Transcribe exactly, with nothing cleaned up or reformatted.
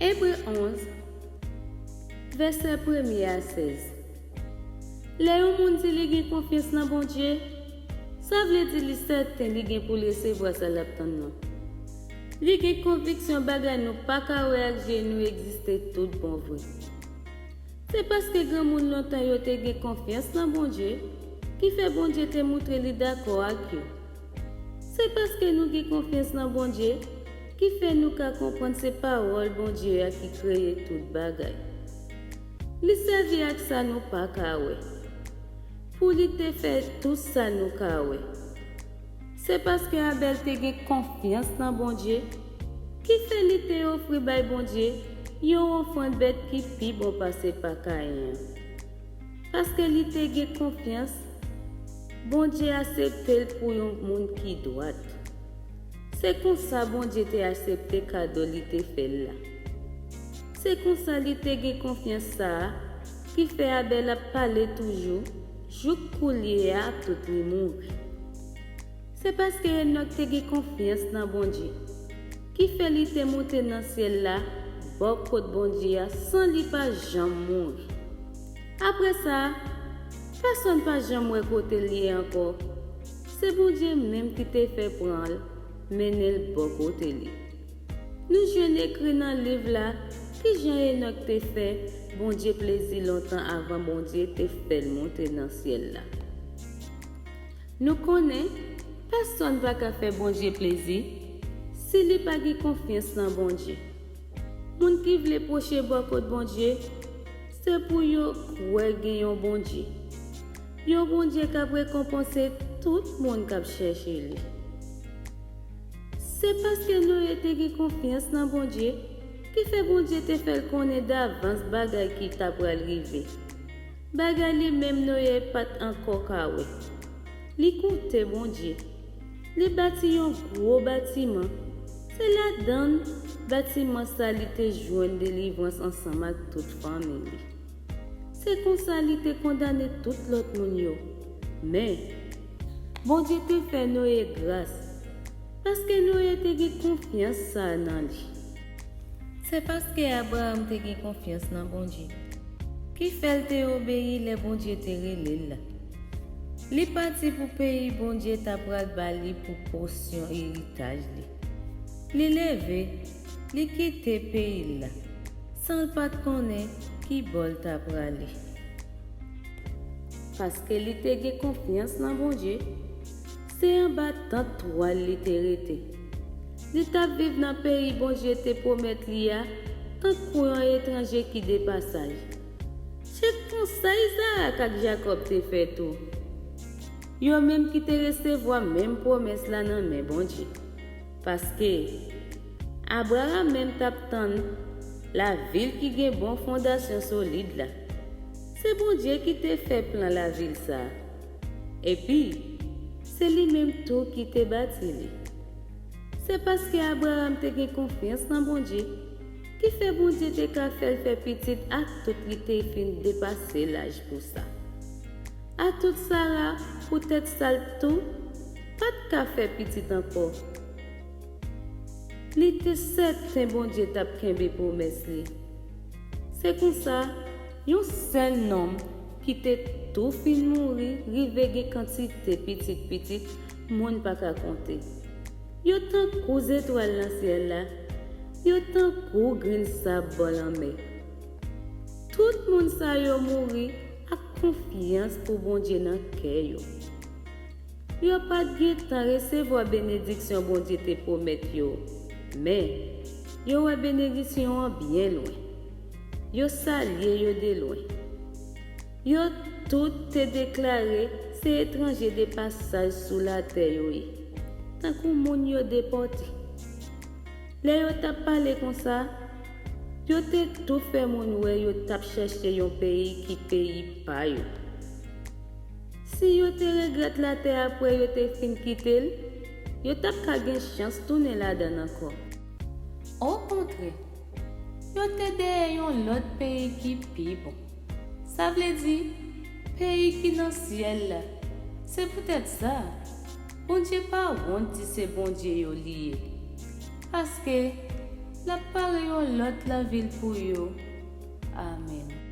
Ebre onz, vèsè premye a sèz. Lè yon moun di li gen konfyans nan Bondye, sa vle di li sèten li gen pou l resevwa sa l ap tann nan. Li gen konviksyon bagay nou pa ka wè ak je nou egziste tout bon vre. Se paske granmoun lontan yo te gen konfyans nan Bondye, ki fè Bondye te moutre li dakò ak yo. Se paske nou gen konfyans nan Bondye, ki fè nou ka konprann se pawòl Bondye a ki kreye tout bagay. Li sèvi ak sa nou pa ka wè, pou li te fè tou sa nou ka wè. Se paske Abèl te gen konfyans nan Bondye, ki fè li te ofri bay Bondye yon ofrann bèt ki pi bon pase pa Kayen an. Paske li te gen konfyans, Bondye aksepte l pou yon moun ki dwat. Se konsa Bondye te aksepte kado li te fè l la. Se konsa li te gen konfyans sa a ki fè Abèl ap pale toujou jouk koulye a tout li mouri. Se paske Enòk te gen konfyans nan Bondye, ki fè li te monte nan syèl la bò kot Bondye a san li pa janm mouri. Apre sa, pèsonn pa janm wè kote l ye ankò. Se Bondye menm ki te fè pran l, mennen l bò kote li. Nou jwenn ekri nan liv la kijan Enòk te fè Bondye plezi lontan avan Bondye te fè l monte nan syèl la. Nou konnen, pèsonn pa ka fè Bondye plezi si li pa gen konfyans nan Bondye. Moun ki vle pwoche bò kot Bondye, se pou yo kwè gen yon Bondye. Yon Bondye k ap rekonpanse tout moun k ap chèche li. Se paske Noye te gen konfyans nan Bondye, ki fè Bondye te fè l konnen davans bagay ki ta pral rive. Bagay li menm Noye pa t ankò ka wè. Li koute Bondye. Li bati yon gwo batiman. Se ladan batiman sa li te jwenn delivrans ansanm ak tout fanmi li. Se konsa li te kondane tout lòt moun yo. Men, Bondye te fè Noye gras, paske Noye te gen konfyans sa a nan li. Se paske Abraram te gen konfyans nan Bondye, ki fè l te obeyi lè Bondye te rele l la. Li pati pou peyi Bondye ta pral ba li pou pòsyon eritaj li. Li leve, li kite peyi l la, san l pa t konnen ki bò l ta prale. Paske li te gen konfyans nan Bondye, se anba tant twal li te rete. Li t ap viv nan peyi Bondye te pwomèt li a, tankou yon etranje ki de pasaj. Se konsa Izarak ak Jakòb te fè tou. Yo menm ki te resevwa menm pwomès la nan men Bondye. Paske Abraram menm t ap tann lavil ki gen bon fondasyon solid la. Se Bondye ki te fè plan lavil sa a. Epi, se li menm tou ki te bati li. Se paske Abraram te gen konfyans nan Bondye, ki fè Bondye te ka fè l fè pitit atout li te fin depase laj pou sa. Atout Sara, poutèt sa l tou, pa t ka fè pitit ankò. Li te sèten Bondye t ap kenbe pwomès li. Se konsa, yon sèl nonm ki te tou fin mouri rive gen kantite pitit pitit moun pa ka konte. Yo tankou zetwal nan syèl la, yo tankou grenn sab bò lanmè. Tout moun sa yo mouri ak konfyans pou Bondye nan kè yo. Yo pa t gentan resevwa benediksyon Bondye te pwomèt yo, men yo wè benediksyon an byen lwen. Yo salye yo de lwen. Yo tout te deklare se etranje de pasaj sou latè yo ye, tankou moun yo depòte. Lè yo t ap pale konsa, yo te tou fè moun wè yo t ap chèche yon peyi ki peyi pa yo. Si yo te regrèt latè apre yo te fin kite l, yo t ap ka gen chans tounen ladan l ankò. Okontrè, yo te dèyè yon lòt peyi ki pi bon. Sa vle di, peyi ki nan syèl la. Se poutèt sa, Bondye pa wont di se Bondye yo li ye. Paske, L ap pare yon lòt lavil pou yo. Amèn.